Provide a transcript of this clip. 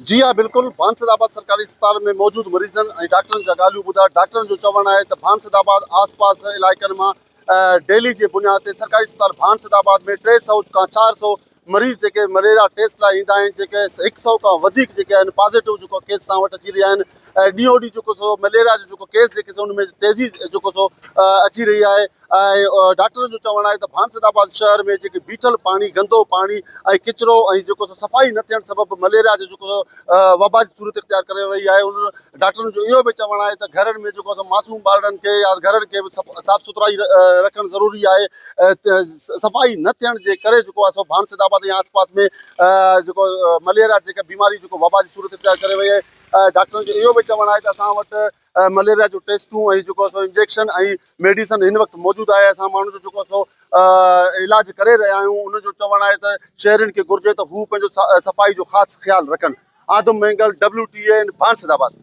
جي ها بلڪل ڀانسد آباد سرڪاري اسپتال ۾ موجود مريضن ۽ ڊاڪٽرن جا ڳالهيون ٻڌا ڊاڪٽرن جو چوڻ آهي ته ڀانسد آباد آس پاس علائقن مان ڊيلي جي بنياد تي سرڪاري اسپتال ڀانسد آباد ۾ 300 کان 400 مريض جيڪي مليريا ٽيسٽ لاء ايندا آهن جيڪي 100 کان وڌيڪ جيڪي آهن پازيٽو جيڪو ڪيس اسان وٽ اچي رهيا آهن ۽ ڏينهون ڏينهن جيڪو سو مليريا جو جيڪو ڪيس جيڪي سو ان ۾ تيزي جيڪو سو اچي رهي آهي ۽ ڊاڪٽرن جو چوڻ آهي ته ڀانسد آباد شهر ۾ جيڪي بيٺل پاڻي گندو پاڻي ۽ ڪچرو ۽ جيڪو سو صفائي نه ٿيڻ سبب مليريا جو جيڪو سو وبا جي صورت اختيار ڪري وئي آهي ان ڊاڪٽرن جو اهو به چوڻ آهي ته گهرن ۾ جيڪو سو معصوم ٻارڙن کي يا گهرن کي به صاف سٿرائي رکڻ ضروري آهي صفائي نه ٿيڻ جي ڪري جيڪو آهي سو ڀانسد آباد ۽ آس پاس ۾ جيڪو مليريا جيڪا بيماري جيڪو وبا جي صورت اختيار ڪري وئي آهي ڊاڪٽرن جو اهو به چوڻ آهي ته اسان وٽ مليريا جون ٽيسٽون ۽ جيڪو سو انجيڪشن ۽ ميڊيسن هن وقت موجود آهي اسان ماڻهن جو جيڪو سو علاج ڪري رهيا آهيون ان جو چوڻ آهي ته شهرين کي گهرجي ته هو پنهنجو صفائي جو خاص خيال رکن Adam Mengal W T N Bhan Saidabad.